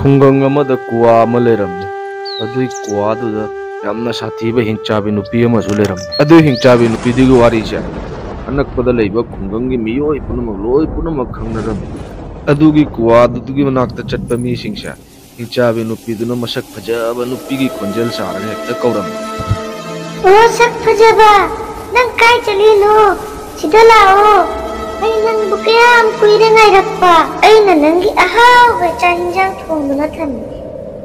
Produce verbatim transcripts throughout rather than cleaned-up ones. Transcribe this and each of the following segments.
ꯈꯨꯡꯒꯪ ꯑꯃꯗ ꯀꯨꯋꯥ ꯑꯃ ꯂꯩꯔꯝꯃꯤ꯫ ꯑꯗꯨꯒꯤ ꯀꯨꯋꯥꯗꯨꯗ ꯌꯥꯝꯅ ꯁꯥꯊꯤꯕ ꯍꯤꯡꯆꯥꯕꯤ ꯅꯨꯄꯤ ꯑꯃꯁꯨ ꯂꯩꯔꯝꯃꯤ꯫ ꯑꯗꯨꯒꯤ ꯍꯤꯡꯆꯥꯕꯤ ꯅꯨꯄꯤꯗꯨꯒꯤ ꯋꯥꯔꯤꯁꯦ ꯑꯅꯛꯄꯗ ꯂꯩꯕ ꯈꯨꯡꯒꯪꯒꯤ ꯃꯤꯑꯣꯏ ꯄꯨꯝꯅꯃꯛ, ꯂꯣꯏ ꯄꯨꯝꯅꯃꯛ ꯈꯪꯅꯔꯝꯃꯤ꯫ ꯑꯗꯨꯒꯤ ꯀꯨꯋꯥꯗꯨꯒꯤ ꯃꯅꯥꯛꯇ ꯆꯠꯄ ꯃꯤꯁꯤꯡꯁꯦ ꯍꯤꯡꯆꯥꯕꯤ ꯅꯨꯄꯤꯗꯨꯅ ꯃꯁꯛ ꯐꯖꯕ ꯅꯨꯄꯤꯒꯤ ꯈꯣꯟꯖꯦꯜ ꯁꯥꯔꯒ ꯍꯦꯛꯇ ꯀꯧꯔꯝꯃꯤ꯫ "ꯑꯣ, ꯁꯛ ꯐꯖꯕ, ꯅꯪ ꯀꯥꯏ ꯆꯠꯂꯤꯅꯣ? ꯁꯤꯗ ꯂꯥꯛꯑꯣ꯫ ꯑꯩ ꯅꯪꯕꯨ ꯀꯌꯥꯝ ꯀꯨꯏꯔꯦ ꯉꯥꯏꯔꯛꯄ꯫ ꯑꯩꯅ ꯅꯪꯒꯤ ꯑꯍꯥꯎꯕ ꯆꯥꯛ ꯌꯦꯟꯁꯥꯡ ꯊꯣꯡꯗꯨꯅ ꯊꯝꯃꯤ꯫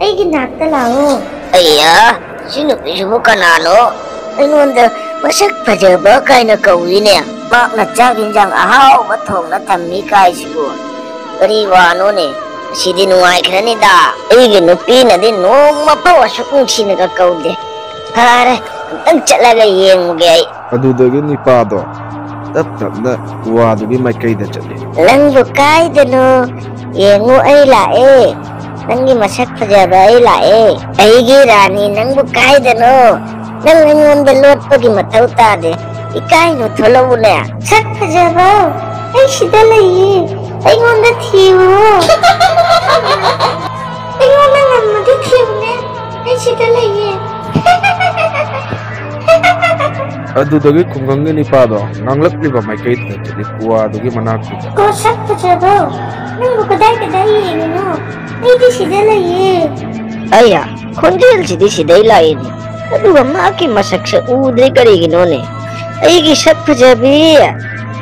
ꯑꯩꯒꯤ ꯅꯥꯛꯇ ꯂꯥꯛꯑꯣ꯫" ꯑꯩꯌꯥ, ꯁꯤ ꯅꯨꯄꯤꯁꯤꯕꯨ ꯀꯅꯥꯅꯣ? ꯑꯩꯉꯣꯟꯗ ꯃꯁꯛ ꯐꯖꯕ ꯀꯥꯏꯅ ꯀꯧꯏꯅꯦ꯫ ꯃꯍꯥꯛꯅ ꯆꯥꯛ ꯌꯦꯟꯁꯥꯡ ꯑꯍꯥꯎꯕ ꯊꯣꯡꯅ ꯊꯝꯃꯤ ꯀꯥꯏꯁꯤꯕꯨ꯫ ꯀꯔꯤ ꯋꯥꯅꯣꯅꯦ? ꯁꯤꯗꯤ ꯅꯨꯡꯉꯥꯏꯈ꯭ꯔꯅꯤꯗ꯫ ꯑꯩꯒꯤ ꯅꯨꯄꯤꯅꯗꯤ ꯅꯣꯡꯃ ꯐꯥꯎ ꯑꯁꯨꯛ ꯅꯨꯡꯁꯤꯅꯒ ꯀꯧꯗꯦ꯫ ꯐꯔꯦ, ꯑꯝꯇꯪ ꯆꯠꯂꯒ ꯌꯦꯡꯉꯨꯒꯦ ꯑꯩ꯫ ꯑꯗꯨꯗꯒꯤ ꯅꯤꯄꯥꯗꯣ ꯇꯞ ꯇꯞꯅ ꯀꯨꯋꯥꯗꯨꯒꯤ ꯃꯥꯏꯀꯩꯗ ꯆꯠꯂꯤ꯫ "ꯅꯪꯕꯨ ꯀꯥꯏꯗꯅꯣ? ꯌꯦꯡꯉꯨ, ꯑꯩ ꯂꯥꯛꯑꯦ꯫ ꯅꯪꯒꯤ ꯃꯁꯛ ꯐꯖꯕ ꯑꯩ ꯂꯥꯛꯑꯦ꯫ ꯑꯩꯒꯤ ꯔꯥꯅꯤ, ꯅꯪꯕꯨ ꯀꯥꯏꯗꯅꯣ? ꯅꯪ ꯑꯩꯉꯣꯟꯗ ꯂꯣꯠꯄꯒꯤ ꯃꯊꯧ ꯇꯥꯗꯦ꯫ ꯏꯀꯥꯏꯅꯨ, ꯊꯣꯛꯂꯛꯎꯅꯦ꯫" "ꯁꯛ ꯐꯖꯕ, ꯑꯩ ꯁꯤꯗ ꯂꯩꯌꯦ꯫ ꯑꯩꯉꯣꯟꯗ ꯊꯤꯌꯨ꯫ ꯑꯩꯉꯣꯟꯗ ꯉꯝꯃꯗꯤ ꯊꯤꯌꯨꯅꯦ꯫ ꯑꯩ ꯁꯤꯗ ꯂꯩꯌꯦ꯫" ꯑꯗꯨꯗꯒꯤ ꯈꯨꯡꯒꯪꯒꯤ ꯅꯤꯄꯥꯗꯣ ꯉꯥꯡꯂꯛꯂꯤꯕ ꯃꯥꯏꯀꯩꯗꯨꯗ ꯆꯠꯂꯤ, ꯀꯨꯋꯥꯗꯨꯒꯤ ꯃꯅꯥꯛꯇꯨꯗ꯫ "ꯑꯣ, ꯁꯛ ꯐꯖꯕ, ꯅꯪꯕꯨ ꯀꯗꯥꯏ ꯀꯗꯥꯏ ꯌꯦꯡꯉꯤꯅꯣ? ꯑꯩꯗꯤ ꯁꯤꯗ ꯂꯩꯌꯦ꯫" ꯑꯩꯌꯥ, ꯈꯣꯟꯖꯦꯜꯁꯤꯗꯤ ꯁꯤꯗꯩ ꯂꯥꯛꯏꯅꯦ, ꯑꯗꯨꯒ ꯃꯍꯥꯛꯀꯤ ꯃꯁꯛꯁꯦ ꯎꯗ꯭ꯔꯦ ꯀꯔꯤꯒꯤꯅꯣꯅꯦ? "ꯑꯩꯒꯤ ꯁꯛ ꯐꯖꯕꯤ,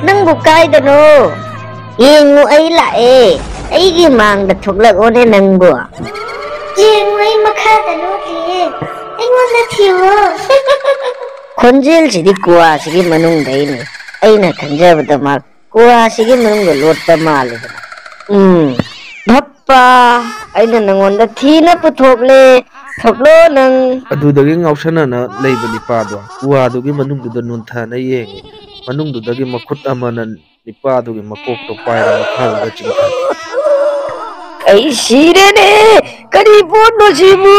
ꯅꯪꯕꯨ ꯀꯥꯏꯗꯅꯣ? ꯌꯦꯡꯉꯨ, ꯑꯩ ꯂꯥꯛꯑꯦ꯫ ꯑꯩꯒꯤ ꯃꯥꯡꯗ ꯊꯣꯛꯂꯛꯑꯣꯅꯦ ꯅꯪꯕꯨ꯫" "ꯌꯦꯡꯉꯨ, ꯑꯩ ꯃꯈꯥꯗ ꯂꯣꯠꯂꯤꯌꯦ꯫ ꯑꯩꯉꯣꯟꯗ ꯊꯤꯌꯨ꯫" ꯈꯣꯟꯖꯦꯜꯁꯤꯗꯤ ꯀꯨꯋꯥꯁꯤꯒꯤ ꯃꯅꯨꯡꯗꯩꯅꯦ꯫ ꯑꯩꯅ ꯈꯟꯖꯕꯗ ꯃꯥ ꯀꯨꯋꯥꯁꯤꯒꯤ ꯃꯅꯨꯡꯗ ꯂꯣꯠꯄ ꯃꯥꯜꯂꯤꯗꯅ꯫ ꯎꯝ, ꯚꯞꯄ, ꯑꯩꯅ ꯅꯪꯉꯣꯟꯗ ꯊꯤꯅ ꯄꯨꯊꯣꯛꯂꯦ꯫ ꯊꯣꯛꯂꯣ ꯅꯪ꯫ ꯑꯗꯨꯗꯒꯤ ꯉꯥꯎꯁꯟꯅꯅ ꯂꯩꯕ ꯅꯤꯄꯥꯗꯣ ꯀꯨꯋꯥꯗꯨꯒꯤ ꯃꯅꯨꯡꯗꯨꯗ ꯅꯣꯟꯊꯅ ꯌꯦꯡꯉꯤ꯫ ꯃꯅꯨꯡꯗꯨꯗꯒꯤ ꯃꯈꯨꯠ ꯑꯃꯅ ꯅꯤꯄꯥꯗꯨꯒꯤ ꯃꯀꯣꯛꯇꯣ ꯄꯥꯏꯔ ꯃꯈꯥꯗꯨꯗ ꯆꯤꯡꯊꯈꯤ꯫ "ꯑꯩ ꯁꯤꯔꯦꯅꯦ! ꯀꯔꯤ ꯄꯣꯠꯅꯣ ꯁꯤꯕꯨ?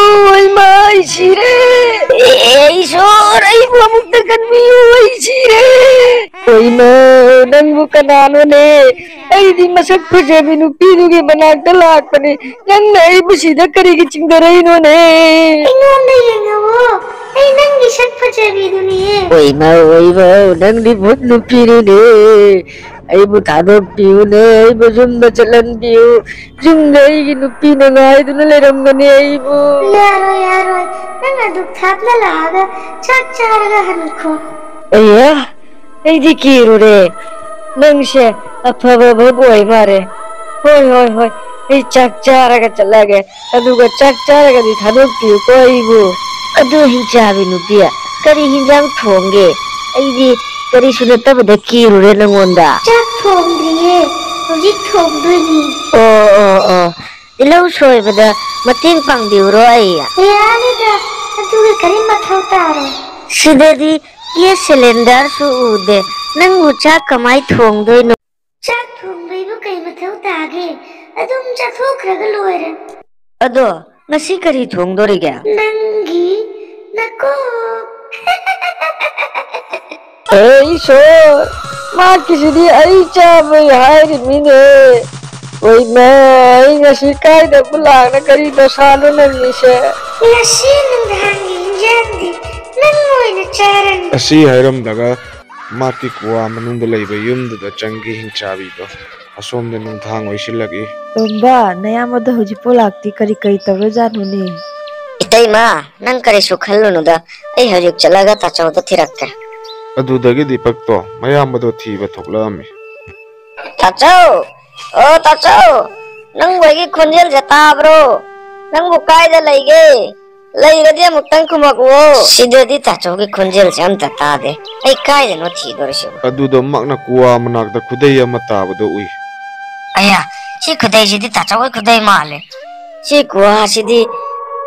ꯏꯃꯥ, ꯑꯩ ꯁꯤꯔꯦ! ꯑꯦ, ꯏꯁꯣꯔ, ꯑꯩꯕꯨ ꯑꯃꯨꯛꯇ ꯀꯟꯕꯤꯌꯨ! ꯑꯩ ꯁꯤꯔꯦ!" "ꯑꯣ ꯏꯃꯥ, ꯅꯪꯕꯨ ꯀꯅꯥꯅꯣꯅꯦ? ꯑꯩꯗꯤ ꯃꯁꯛ ꯐꯖꯕꯤ ꯅꯨꯄꯤꯗꯨꯒꯤ ꯃꯅꯥꯛꯇ ꯂꯥꯛꯄꯅꯦ꯫ ꯅꯪꯅ ꯑꯩꯕꯨ ꯁꯤꯗ ꯀꯔꯤꯒꯤ ꯆꯤꯡꯊꯔꯛꯏꯅꯣꯅꯦ? ꯑꯩꯉꯣꯟꯗ ꯌꯦꯡꯉꯛꯑꯣ꯫ ꯑꯩ ꯅꯪꯒꯤ ꯁꯛ ꯐꯖꯕꯤꯗꯨꯅꯤꯌꯦ꯫ ꯑꯣꯏꯃ, ꯑꯣꯏꯃ, ꯅꯪꯗꯤ ꯚꯨꯠ ꯅꯨꯄꯤꯅꯤꯅꯦ꯫ ꯑꯩꯕꯨ ꯊꯥꯗꯣꯛꯄꯤꯌꯨꯅꯦ, ꯑꯩꯕꯨ ꯌꯨꯝꯗ ꯆꯠꯍꯟꯕꯤꯌꯨ꯫ ꯌꯨꯝꯗ ꯑꯩꯒꯤ ꯅꯨꯄꯤꯅ ꯉꯥꯏꯗꯨꯅ ꯂꯩꯔꯝꯒꯅꯤ ꯑꯩꯕꯨ꯫ ꯌꯥꯔꯣꯏ, ꯌꯥꯔꯣꯏ꯫ ꯅꯪ ꯑꯗꯨꯛ ꯊꯥꯞꯅ ꯂꯥꯛꯑꯒ ꯆꯥꯛ ꯆꯥꯔꯒ ꯍꯟꯈꯣ꯫ ꯑꯩꯌꯥ, ꯑꯩꯗꯤ ꯀꯤꯔꯨꯔꯦ꯫ ꯅꯪꯁꯦ ꯑꯐꯕ ꯚꯨꯠ ꯑꯣꯏ ꯃꯥꯜꯂꯦ꯫ ꯍꯣꯏ, ꯍꯣꯏ, ꯍꯣꯏ꯫ ꯑꯩ ꯆꯥꯛ ꯆꯥꯔꯒ ꯆꯠꯂꯒꯦ꯫ ꯑꯗꯨꯒ ꯆꯥꯛ ꯆꯥꯔꯒꯗꯤ ꯊꯥꯗꯣꯛꯄꯤꯌꯨꯀꯣ ꯑꯩꯕꯨ꯫ ꯑꯗꯨ ꯍꯤꯡꯆꯥꯕꯤ ꯅꯨꯄꯤ, ꯀꯔꯤ ꯍꯤꯟꯖꯥꯡ ꯊꯣꯡꯒꯦ? ꯑꯩꯗꯤ ꯀꯔꯤꯁꯨ ꯅꯠꯇꯕꯗ ꯀꯤꯔꯨꯔꯦ ꯅꯪꯉꯣꯟꯗ꯫ ꯆꯥꯛ ꯊꯣꯡꯗ꯭ꯔꯤꯌꯦ, ꯍꯧꯖꯤꯛ ꯊꯣꯡꯗꯣꯏꯅꯤ꯫ ꯑꯣ, ꯑꯣ, ꯑꯣ꯫ ꯇꯤꯜꯍꯧ ꯁꯣꯏꯕꯗ ꯃꯇꯦꯡ ꯄꯥꯡꯕꯤꯌꯨꯔꯣ ꯑꯩ? ꯌꯥꯅꯤꯗ, ꯑꯗꯨꯒꯤ ꯀꯔꯤꯝ ꯃꯊꯧ ꯇꯥꯔꯣꯏ꯫ ꯁꯤꯗꯗꯤ ꯒ꯭ꯌꯥꯁ ꯁꯤꯂꯤꯟꯗꯔꯁꯨ ꯎꯗꯦ꯫ ꯅꯪꯕꯨ ꯆꯥꯛ ꯀꯃꯥꯏ ꯊꯣꯡꯗꯣꯏꯅꯣ? ꯆꯥꯛ ꯊꯣꯡꯕꯩꯕꯨ ꯀꯩ ꯃꯊꯧ ꯇꯥꯒꯦ? ꯑꯗꯨꯝ ꯆꯥꯊꯣꯛꯈ꯭ꯔꯒ ꯂꯣꯏꯔꯦ꯫ ꯑꯗꯣ, ꯉꯁꯤ ꯀꯔꯤ ꯊꯣꯡꯗꯣꯔꯤꯒꯦ? ꯅꯪꯒꯤ ꯅꯀꯣꯛ꯫ ꯑꯦ ꯏꯁꯣꯔ, ꯃꯥꯀꯤꯁꯤꯗꯤ ꯑꯩ ꯆꯥꯕꯩ ꯍꯥꯏꯔꯤꯃꯤꯅꯦ꯫ ꯑꯣꯏꯃ, ꯑꯩ ꯉꯁꯤ ꯀꯥꯏꯗꯕꯨ ꯂꯥꯛꯅ ꯀꯔꯤ ꯗꯁꯥꯅꯣ ꯅꯪꯒꯤꯁꯦ? ꯉꯁꯤ ꯅꯨꯡꯗꯥꯡꯒꯤ ꯏꯟꯖꯥꯡꯗꯤ ꯅꯪ ꯑꯣꯏꯅ ꯆꯥꯔꯅꯤ꯫ ꯑꯁꯤ ꯍꯥꯏꯔꯝꯂꯒ ꯃꯥꯀꯤ ꯀꯨꯋꯥ ꯃꯅꯨꯡꯗ ꯂꯩꯕ ꯌꯨꯝꯗꯨꯗ ꯆꯪꯈꯤ ꯍꯤꯡꯆꯥꯕꯤꯗꯣ꯫ ꯑꯁꯣꯝꯗ ꯅꯨꯡꯗꯥꯡ ꯑꯣꯏꯁꯤꯜꯂꯛꯏ꯫ ꯇꯣꯝꯕ, ꯅꯌꯥꯝꯕꯗꯣ ꯍꯧꯖꯤꯛꯄꯨ ꯂꯥꯛꯇꯦ, ꯀꯔꯤ ꯀꯔꯤ ꯇꯧꯔꯖꯥꯠꯅꯣꯅꯦ? ꯏꯇꯩꯃ, ꯅꯪ ꯀꯔꯤꯁꯨ ꯈꯜꯂꯨꯅꯨꯗ, ꯑꯩ ꯍꯧꯖꯤꯛ ꯆꯠꯂꯒ ꯇꯥꯆꯧꯗ ꯊꯤꯔꯛꯀꯦ꯫ ꯑꯗꯨꯗꯒꯤ ꯗꯤꯄꯛꯇꯣ ꯃꯌꯥꯝꯕꯗꯣ ꯊꯤꯕ ꯊꯣꯛꯂꯛꯑꯝꯃꯤ꯫ ꯇꯥꯆꯧ! ꯑꯣ ꯇꯥꯆꯧ! ꯅꯪꯕꯨ ꯑꯩꯒꯤ ꯈꯣꯟꯖꯦꯜꯁꯦ ꯇꯥꯕ꯭ꯔꯣ? ꯅꯪꯕꯨ ꯀꯥꯏꯗ ꯂꯩꯒꯦ? ꯂꯩꯔꯗꯤ ꯑꯃꯨꯛꯇꯪ ꯈꯨꯝꯃꯛꯎꯋꯣ꯫ ꯁꯤꯗꯗꯤ ꯇꯥꯆꯧꯒꯤ ꯈꯣꯟꯖꯦꯜꯁꯦ ꯑꯝꯇ ꯇꯥꯗꯦ꯫ ꯑꯩ ꯀꯥꯏꯗꯅꯣ ꯊꯤꯗꯣꯔꯤꯁꯤꯕꯨ? ꯑꯗꯨꯗ ꯃꯛꯅ ꯀꯨꯋꯥ ꯃꯅꯥꯛꯇ ꯈꯨꯗꯩ ꯑꯃ ꯇꯥꯕꯗꯣ ꯎꯏ꯫ ꯑꯌꯥ, ꯁꯤ ꯈꯨꯗꯩꯁꯤꯗꯤ ꯇꯥꯆꯧꯒꯤ ꯈꯨꯗꯩ ꯃꯥꯜꯂꯦ꯫ ꯁꯤ ꯀꯨꯋꯥꯁꯤꯗꯤ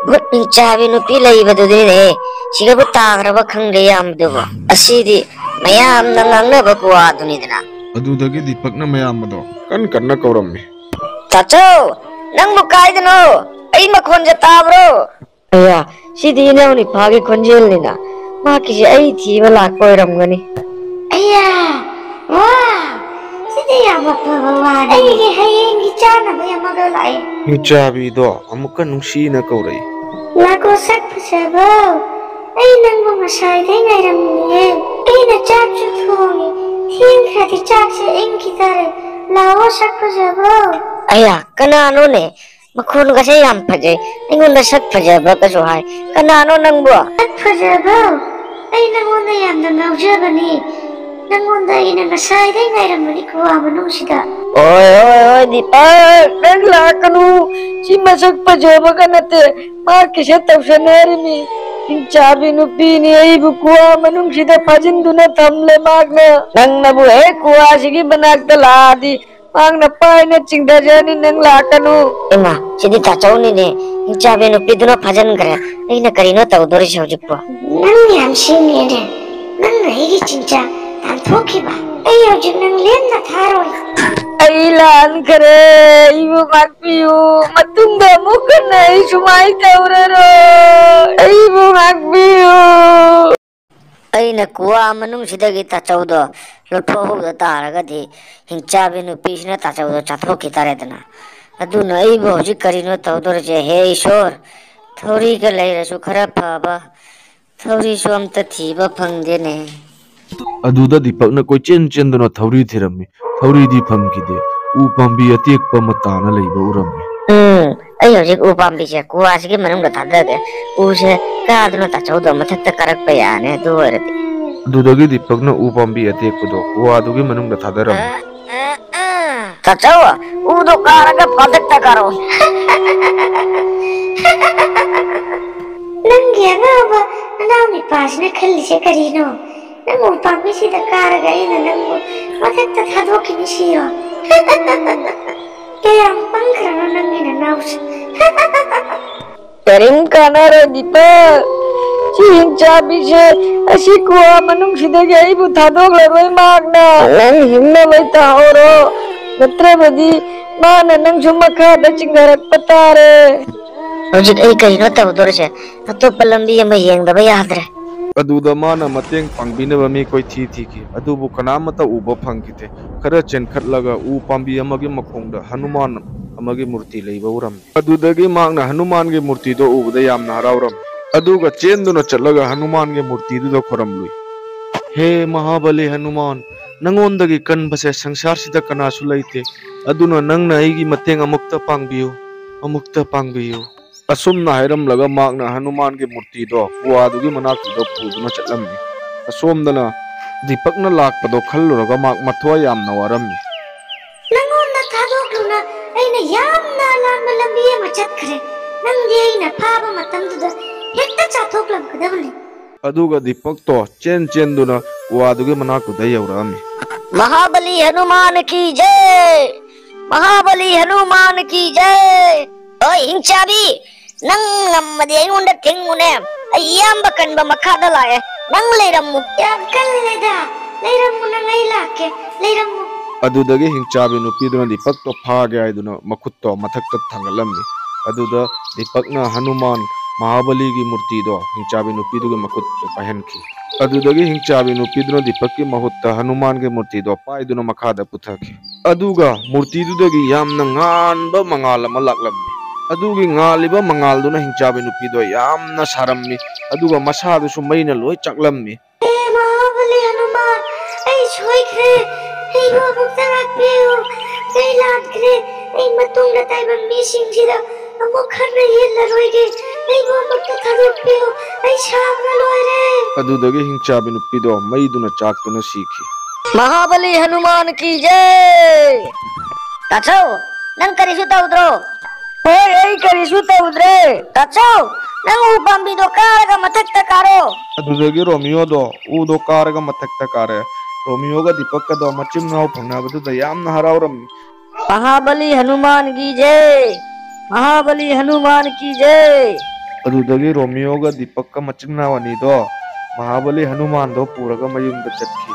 ꯚꯨꯠ ꯍꯤꯡꯆꯥꯕꯤ ꯅꯨꯄꯤ ꯂꯩꯕꯗꯨꯗꯤꯅꯦ꯫ ꯁꯤꯒꯕꯨ ꯇꯥꯈ꯭ꯔꯕ ꯈꯪꯗꯦ ꯏꯌꯥꯝꯕꯗꯨꯕꯨ꯫ ꯑꯁꯤꯗꯤ ꯃꯌꯥꯝꯅ ꯉꯥꯡꯅꯕ ꯀꯨꯋꯥꯗꯨꯅꯤꯗꯅ꯫ ꯑꯗꯨꯗꯒꯤ ꯗꯤꯄꯛꯅ ꯃꯌꯥꯝꯕꯗꯣ ꯀꯟ ꯀꯟꯅ ꯀꯧꯔꯝꯃꯤ꯫ ꯇꯥꯆꯧ, ꯅꯪꯕꯨ ꯀꯥꯏꯗꯅꯣ? ꯑꯩ ꯃꯈꯣꯟꯁꯦ ꯇꯥꯕ꯭ꯔꯣ? ꯑꯌꯥ, ꯁꯤꯗꯤ ꯏꯅꯥꯎ ꯅꯤꯄꯥꯒꯤ ꯈꯣꯟꯖꯦꯜꯅꯤꯅ꯫ ꯃꯍꯥꯛꯀꯤꯁꯦ ꯑꯩ ꯊꯤꯕ ꯂꯥꯛꯄ ꯑꯣꯏꯔꯝꯒꯅꯤ꯫ ꯑꯌꯥ! ꯋꯥ! ꯌꯥꯝ ꯑꯐꯕ ꯋꯥꯅꯤ꯫ ꯑꯩꯒꯤ ꯍꯌꯦꯡꯒꯤ ꯆꯥꯅꯕ ꯑꯃꯒ ꯂꯥꯛꯑꯦ꯫ ꯍꯤꯡꯆꯥꯕꯤꯗꯣ ꯑꯃꯨꯛꯀ ꯅꯨꯡꯁꯤꯅ ꯀꯧꯔꯛꯏ꯫ ꯂꯥꯛꯀꯣ ꯁꯛ ꯐꯖꯕꯧ, ꯑꯩ ꯅꯪꯕꯨ ꯉꯁꯥꯏꯗꯩ ꯉꯥꯏꯔꯝꯃꯤꯅꯦ꯫ ꯑꯩꯅ ꯆꯥꯛꯁꯨ ꯊꯣꯡꯉꯤ, ꯊꯦꯡꯈ꯭ꯔꯗꯤ ꯆꯥꯛꯁꯦ ꯏꯪꯈꯤꯗꯔꯦ꯫ ꯂꯥꯛꯑꯣ ꯁꯛ ꯐꯖꯕꯧ꯫ ꯑꯌꯥ, ꯀꯅꯥꯅꯣꯅꯦ? ꯃꯈꯣꯟꯒꯁꯦ ꯌꯥꯝ ꯐꯖꯩ, ꯑꯩꯉꯣꯟꯗ ꯁꯛ ꯐꯖꯕꯒꯁꯨ ꯍꯥꯏ꯫ ꯀꯅꯥꯅꯣ ꯅꯪꯕꯣ? ꯁꯛ ꯐꯖꯕꯧ, ꯑꯩ ꯅꯪꯉꯣꯟꯗ ꯌꯥꯝꯅ ꯉꯥꯎꯖꯕꯅꯤ꯫ ꯅꯪꯉꯣꯟꯗ ꯑꯩꯅ ꯉꯁꯥꯏꯗꯩ ꯉꯥꯏꯔꯝꯕꯅꯤ ꯈꯨꯋꯥ ꯃꯅꯨꯡꯁꯤꯗ꯫ ꯑꯣꯏ, ꯑꯣꯏ, ꯑꯣꯏ, ꯗꯤꯄꯛ, ꯅꯪ ꯂꯥꯛꯀꯅꯨ꯫ ꯁꯤ ꯃꯁꯛ ꯐꯖꯕꯒ ꯅꯠꯇꯦ, ꯃꯥ ꯀꯤꯁꯦ ꯇꯧꯁꯟꯅꯔꯤꯃꯤ꯫ ꯍꯤꯡꯆꯥꯕꯤ ꯅꯨꯄꯤꯅꯤ, ꯑꯩꯕꯨ ꯈꯨꯋꯥ ꯃꯅꯨꯡꯁꯤꯗ ꯐꯥꯖꯤꯟꯗꯨꯅ ꯊꯝꯂꯦ ꯃꯥꯅ꯫ ꯅꯪꯅꯕꯨ ꯍꯦꯛ ꯈꯨꯋꯥꯁꯤꯒꯤ ꯃꯅꯥꯛꯇ ꯂꯥꯛꯑꯗꯤ ꯃꯥꯅ ꯄꯥꯏꯅ ꯆꯤꯡꯊꯖꯅꯤ, ꯅꯪ ꯂꯥꯛꯀꯅꯨ꯫ ꯏꯃꯥ, ꯁꯤꯗꯤ ꯇꯥꯆꯧꯅꯤꯅꯦ꯫ ꯍꯤꯡꯆꯥꯕꯤ ꯅꯨꯄꯤꯗꯨꯅ ꯐꯥꯖꯤꯟꯈ꯭ꯔꯦ꯫ ꯑꯩꯅ ꯀꯔꯤꯅꯣ ꯇꯧꯗꯣꯔꯤꯁꯦ ꯍꯧꯖꯤꯛꯄꯣ? ꯅꯪ ꯌꯥꯝ ꯁꯤꯡꯉꯦꯅꯦ꯫ ꯅꯪꯅ ꯑꯩꯒꯤ ꯆꯤꯟꯖꯥꯛ ꯇꯥꯟꯊꯣꯛꯈꯤꯕ꯫ ꯑꯩ ꯍꯧꯖꯤꯛ ꯅꯪ ꯂꯦꯝꯅ ꯊꯥꯔꯣꯏ꯫ ꯑꯩ ꯂꯥꯟꯈꯔꯦ, ꯑꯩꯕꯨ ꯉꯥꯛꯄꯤꯌꯨ꯫ ꯃꯇꯨꯡꯗ ꯑꯃꯨꯛ ꯍꯟꯅ ꯑꯩ ꯁꯨꯃꯥꯏꯅ ꯇꯧꯔꯔꯣꯏ꯫ ꯑꯩꯕꯨ ꯉꯥꯛꯄꯤꯌꯨ꯫ ꯑꯩꯅ ꯈꯨꯋꯥ ꯃꯅꯨꯡꯁꯤꯗꯒꯤ ꯇꯥꯆꯧꯗꯣ ꯂꯧꯊꯣꯛꯍꯧꯗ ꯇꯥꯔꯒꯗꯤ ꯍꯤꯡꯆꯥꯕꯤ ꯅꯨꯄꯤꯁꯤꯅ ꯇꯥꯆꯧꯗꯣ ꯆꯥꯊꯣꯛꯈꯤ ꯇꯥꯔꯦꯗꯅ꯫ ꯑꯗꯨꯅ ꯑꯩꯕꯨ ꯍꯧꯖꯤꯛ ꯀꯔꯤꯅꯣ ꯇꯧꯗꯣꯔꯤꯁꯦ? ꯍꯦ ꯏꯁꯣꯔ, ꯊꯧꯔꯤꯒ ꯂꯩꯔꯁꯨ ꯈꯔ ꯐꯕ ꯊꯧꯔꯤꯁꯨ ꯑꯝꯇ ꯊꯤꯕ ꯐꯪꯗꯦꯅꯦ꯫ ꯑꯗꯨꯗ ꯗꯤꯄꯛꯅ ꯀꯣꯏꯆꯦꯟ ꯆꯦꯟꯗꯨꯅ ꯊꯧꯔꯤ ꯊꯤꯔꯝꯃꯤ꯫ ꯊꯧꯔꯤꯗꯤ ꯐꯪꯈꯤꯗꯦ꯫ ꯎ ꯄꯥꯝꯕꯤ ꯑꯇꯦꯛꯄ ꯑꯃ ꯇꯥꯅ ꯂꯩꯕ ꯎꯔꯝꯃꯤ꯫ ꯎꯝ, ꯑꯩ ꯍꯧꯖꯤꯛ ꯎ ꯄꯥꯝꯕꯤꯁꯦ ꯀꯨꯋꯥꯁꯤꯒꯤ ꯃꯅꯨꯡꯗ ꯊꯥꯗꯒꯦ꯫ ꯎꯁꯦ ꯀꯥꯗꯨꯅ ꯇꯥꯆꯧꯗꯣ ꯃꯊꯛꯇ ꯀꯥꯔꯛꯄ ꯌꯥꯔꯅꯤ ꯑꯗꯨ ꯑꯣꯏꯔꯗꯤ꯫ ꯑꯗꯨꯗꯒꯤ ꯗꯤꯄꯛꯅ ꯎ ꯄꯥꯝꯕꯤ ꯑꯇꯦꯛꯄꯗꯣ ꯀꯨꯋꯥꯗꯨꯒꯤ ꯃꯅꯨꯡꯗ ꯊꯥꯗꯔꯝꯃꯤ꯫ ꯇꯥꯆꯧ, ꯎꯗꯣ ꯀꯥꯔꯒ ꯃꯊꯛꯇ ꯀꯥꯔꯛꯑꯣ꯫ ꯅꯪꯒꯤ ꯑꯉꯥꯎꯕ ꯅꯅꯥꯎ ꯅꯨꯄꯥꯁꯤꯅ ꯈꯜꯂꯤꯁꯦ ꯀꯔꯤꯅꯣ? ꯅꯪ ꯎ ꯄꯥꯝꯕꯤꯁꯤꯗ ꯀꯥꯔꯒ ꯑꯩꯅ ꯅꯪꯕꯨ ꯃꯊꯛꯇ ꯊꯥꯗꯣꯛꯈꯤꯅꯤ ꯁꯤꯔꯣ? ꯀꯌꯥꯝ ꯄꯪꯈ꯭ꯔꯕ ꯅꯪꯒꯤ ꯅꯅꯥꯎꯁꯦ? ꯀꯔꯤꯝ ꯀꯥꯟꯅꯔꯣꯏ ꯗꯤꯄꯛ꯫ ꯁꯤ ꯍꯤꯡꯆꯥꯕꯤꯁꯦ ꯑꯁꯤ ꯀꯨꯋꯥ ꯃꯅꯨꯡꯁꯤꯗꯒꯤ ꯑꯩꯕꯨ ꯊꯥꯗꯣꯛꯂꯔꯣꯏ ꯃꯍꯥꯛꯅ꯫ ꯅꯪ ꯍꯤꯡꯅꯕ ꯇꯧꯍꯧꯔꯣ, ꯅꯠꯇ꯭ꯔꯕꯗꯤ ꯃꯥꯅ ꯅꯪꯁꯨ ꯃꯈꯥꯗ ꯆꯤꯡꯊꯔꯛꯄ ꯇꯥꯔꯦ꯫ ꯍꯧꯖꯤꯛ ꯑꯩ ꯀꯔꯤꯅꯣ ꯇꯧꯗꯣꯔꯤꯁꯦ? ꯑꯇꯣꯞꯄ ꯂꯝꯕꯤ ꯑꯃ ꯌꯦꯡꯗꯕ ꯌꯥꯗ꯭ꯔꯦ꯫ ꯑꯗꯨꯗ ꯃꯥꯅ ꯃꯇꯦꯡ ꯄꯥꯡꯕꯤꯅꯕ ꯃꯤ ꯀꯣꯏꯊꯤ ꯊꯤꯈꯤ, ꯑꯗꯨꯕꯨ ꯀꯅꯥꯃꯠꯇ ꯎꯕ ꯐꯪꯈꯤꯗꯦ꯫ ꯈꯔ ꯆꯦꯟꯈꯠꯂꯒ ꯎ ꯄꯥꯝꯕꯤ ꯑꯃꯒꯤ ꯃꯈꯣꯡꯗ ꯍꯅꯨꯃꯥꯟ ꯑꯃꯒꯤ ꯃꯨꯔꯇꯤ ꯂꯩꯕ ꯎꯔꯝꯃꯤ꯫ ꯑꯗꯨꯗꯒꯤ ꯃꯍꯥꯛꯅ ꯍꯅꯨꯃꯥꯟꯒꯤ ꯃꯨꯔꯇꯤꯗꯣ ꯎꯕꯗ ꯌꯥꯝꯅ ꯍꯔꯥꯎꯔꯝꯃꯤ, ꯑꯗꯨꯒ ꯆꯦꯟꯗꯨꯅ ꯆꯠꯂꯒ ꯍꯅꯨꯃꯥꯟꯒꯤ ꯃꯨꯔꯇꯤꯗꯨꯗ ꯈꯣꯏꯔꯝꯂꯨꯏ꯫ "ꯍꯦ ꯃꯍꯥꯕꯂꯤ ꯍꯅꯨꯃꯥꯟ, ꯅꯉꯣꯟꯗꯒꯤ ꯀꯟꯕꯁꯦ ꯁꯪꯁꯥꯔꯁꯤꯗ ꯀꯅꯥꯁꯨ ꯂꯩꯇꯦ, ꯑꯗꯨꯅ ꯅꯪꯅ ꯑꯩꯒꯤ ꯃꯇꯦꯡ ꯑꯃꯨꯛꯇ ꯄꯥꯡꯕꯤꯌꯨ, ꯑꯃꯨꯛꯇ ꯄꯥꯡꯕꯤꯌꯨ"꯫ ꯑꯁꯨꯝꯅ ꯍꯥꯏꯔꯝꯂꯒ ꯃꯍꯥꯛꯅ ꯍꯅꯨꯃꯥꯟꯒꯤ ꯃꯨꯔꯇꯤꯗꯣ ꯀꯨꯋꯥꯗꯨꯒꯤ ꯃꯅꯥꯛꯇꯨꯗ ꯄꯨꯗꯨꯅ ꯆꯠꯂꯝꯃꯤ꯫ ꯑꯁꯣꯝꯗꯅ ꯗꯤꯄꯛꯅ ꯂꯥꯛꯄꯗꯣ ꯈꯜꯂꯨꯔꯒ ꯃꯍꯥꯛ ꯃꯊ꯭ꯋꯥꯏ ꯌꯥꯝꯅ ꯋꯥꯔꯝꯃꯤ꯫ "ꯅꯉꯣꯟꯗ ꯊꯥꯗꯣꯛꯂꯨꯅ ꯑꯩꯅ ꯌꯥꯝꯅ ꯑꯔꯥꯟꯕ ꯂꯝꯕꯤ ꯑꯃ ꯆꯠꯈ꯭ꯔꯦ꯫ ꯅꯪꯗꯤ ꯑꯩꯅ ꯐꯥꯕ ꯃꯇꯝꯗꯨꯗ ꯍꯦꯛꯇ ꯆꯥꯊꯣꯛꯂꯝꯒꯗꯕꯅꯤ"꯫ ꯑꯗꯨꯒ ꯗꯤꯄꯛꯇꯣ ꯆꯦꯟ ꯆꯦꯟꯗꯨꯅ ꯀꯨꯋꯥꯗꯨꯒꯤ ꯃꯅꯥꯛꯇꯨꯗ ꯌꯧꯔꯛꯑꯝꯃꯤ꯫ "ꯃꯍꯥꯕꯂꯤ ꯍꯅꯨꯃꯥꯟ ꯀꯤ ꯖꯩ! ꯃꯍꯥꯕꯂꯤ ꯍꯅꯨꯃꯥꯟ ꯀꯤ ꯖꯩ!" "ꯍꯣꯏ, ꯍꯤꯡꯆꯥꯕꯤ, ꯅꯪ ꯉꯝꯃꯗꯤ ꯑꯩꯉꯣꯟꯗ ꯊꯤꯡꯉꯨꯅꯦ꯫ ꯑꯩ ꯏꯌꯥꯝꯕ ꯀꯟꯕ ꯃꯈꯥꯗ ꯂꯥꯛꯑꯦ꯫ ꯅꯪ ꯂꯩꯔꯝꯃꯨ"꯫ "ꯌꯥꯝ ꯀꯜꯂꯦꯗ꯫ ꯂꯩꯔꯝꯃꯨ, ꯅꯪ ꯑꯩ ꯂꯥꯛꯀꯦ꯫ ꯂꯩꯔꯝꯃꯨ"꯫ ꯑꯗꯨꯗꯒꯤ ꯍꯤꯡꯆꯥꯕꯤ ꯅꯨꯄꯤꯗꯨꯅ ꯗꯤꯄꯛꯇꯣ ꯐꯥꯒꯦ ꯍꯥꯏꯗꯨꯅ ꯃꯈꯨꯠꯇꯣ ꯃꯊꯛꯇ ꯊꯥꯡꯒꯠꯂꯝꯃꯤ꯫ ꯑꯗꯨꯗ ꯗꯤꯄꯛꯅ ꯍꯅꯨꯃꯥꯟ ꯃꯍꯥꯕꯂꯤꯒꯤ ꯃꯨꯔꯇꯤꯗꯣ ꯍꯤꯡꯆꯥꯕꯤ ꯅꯨꯄꯤꯗꯨꯒꯤ ꯃꯈꯨꯠꯇ ꯄꯥꯏꯍꯟꯈꯤ꯫ ꯑꯗꯨꯗꯒꯤ ꯍꯤꯡꯆꯥꯕꯤ ꯅꯨꯄꯤꯗꯨꯅ ꯗꯤꯄꯛꯀꯤ ꯃꯍꯨꯠꯇ ꯍꯅꯨꯃꯥꯟꯒꯤ ꯃꯨꯔꯇꯤꯗꯣ ꯄꯥꯏꯗꯨꯅ ꯃꯈꯥꯗ ꯄꯨꯊꯈꯤ꯫ ꯑꯗꯨꯒ ꯃꯨꯔꯇꯤꯗꯨꯗꯒꯤ ꯌꯥꯝꯅ ꯉꯥꯟꯕ ꯃꯉꯥꯜ ꯑꯃ ꯂꯥꯛꯂꯝꯃꯤ꯫ ꯑꯗꯨꯒꯤ ꯉꯥꯜꯂꯤꯕ ꯃꯉꯥꯜꯗꯨꯅ ꯍꯤꯡꯆꯥꯕꯤ ꯅꯨꯄꯤꯗꯣ ꯌꯥꯝꯅ ꯁꯥꯔꯝꯃꯤ, ꯑꯗꯨꯒ ꯃꯁꯥꯗꯨꯁꯨ ꯃꯩꯅ ꯂꯣꯏ ꯆꯥꯛꯂꯝꯃꯤ꯫ "ꯍꯦ ꯃꯍꯥꯕꯂꯤ ꯍꯅꯨꯃꯥꯟ, ꯑꯩ ꯁꯣꯏꯈ꯭ꯔꯦ꯫ ꯑꯩꯕꯨ ꯑꯃꯨꯛꯇ ꯉꯥꯛꯄꯤꯌꯨ꯫ ꯑꯩ ꯂꯥꯟꯈ꯭ꯔꯦ꯫ ꯑꯩ ꯃꯇꯨꯡꯗ ꯇꯥꯏꯕꯪ ꯃꯤꯁꯤꯡꯁꯤꯗ ꯑꯃꯨꯛ ꯍꯟꯅ ꯌꯦꯠꯂꯔꯣꯏꯒꯦ꯫ ꯑꯩꯕꯨ ꯑꯃꯨꯛꯇ ꯊꯥꯗꯣꯛꯄꯤꯌꯨ꯫ ꯑꯩ ꯁꯥꯎꯅ ꯂꯣꯏꯔꯦ"꯫ ꯑꯗꯨꯗꯒꯤ ꯍꯤꯡꯆꯥꯕꯤ ꯅꯨꯄꯤꯗꯣ ꯃꯩꯗꯨꯅ ꯆꯥꯛꯇꯨꯅ ꯁꯤꯈꯤ꯫ ꯃꯍꯥꯕꯂꯤ ꯍꯅꯨꯃꯥꯟ ꯀꯤ ꯖꯩ! ꯇꯥꯆꯧ, ꯅꯪ ꯀꯔꯤꯁꯨ ꯇꯧꯗ꯭ꯔꯣ? ꯍꯣꯏ, ꯑꯩ ꯀꯔꯤꯁꯨ ꯇꯧꯗ꯭ꯔꯦ꯫ ꯇꯥꯆꯧ, ꯅꯪ ꯎ ꯄꯥꯝꯕꯤꯗꯣ ꯀꯥꯔꯒ ꯃꯊꯛꯇ ꯀꯥꯔꯣ꯫ ꯑꯗꯨꯗꯒꯤ ꯔꯣꯃꯤꯌꯣꯗꯣ ꯎꯗꯣ ꯀꯥꯔꯒ ꯃꯊꯛꯇ ꯀꯥꯔꯦ꯫ ꯔꯣꯃꯤꯌꯣꯒ ꯗꯤꯄꯛꯀꯗꯣ ꯃꯆꯤꯟ ꯃꯅꯥꯎ ꯐꯪꯅꯕꯗꯨꯗ ꯌꯥꯝꯅ ꯍꯔꯥꯎꯔꯝꯃꯤ꯫ ꯃꯍꯥꯕꯂꯤ ꯍꯅꯨꯃꯥꯟꯒꯤ ꯖꯩ! ꯃꯍꯥꯕꯂꯤ ꯍꯅꯨꯃꯥꯟꯒꯤ ꯖꯩ! ꯑꯗꯨꯗꯒꯤ ꯔꯣꯃꯤꯌꯣꯒ ꯗꯤꯄꯛꯀ ꯃꯆꯤꯟ ꯃꯅꯥꯎ ꯑꯅꯤꯗꯣ ꯃꯍꯥꯕꯂꯤ ꯍꯅꯨꯃꯥꯟꯗꯣ ꯄꯨꯔꯒ ꯃꯌꯨꯝꯗ ꯆꯠꯈꯤ꯫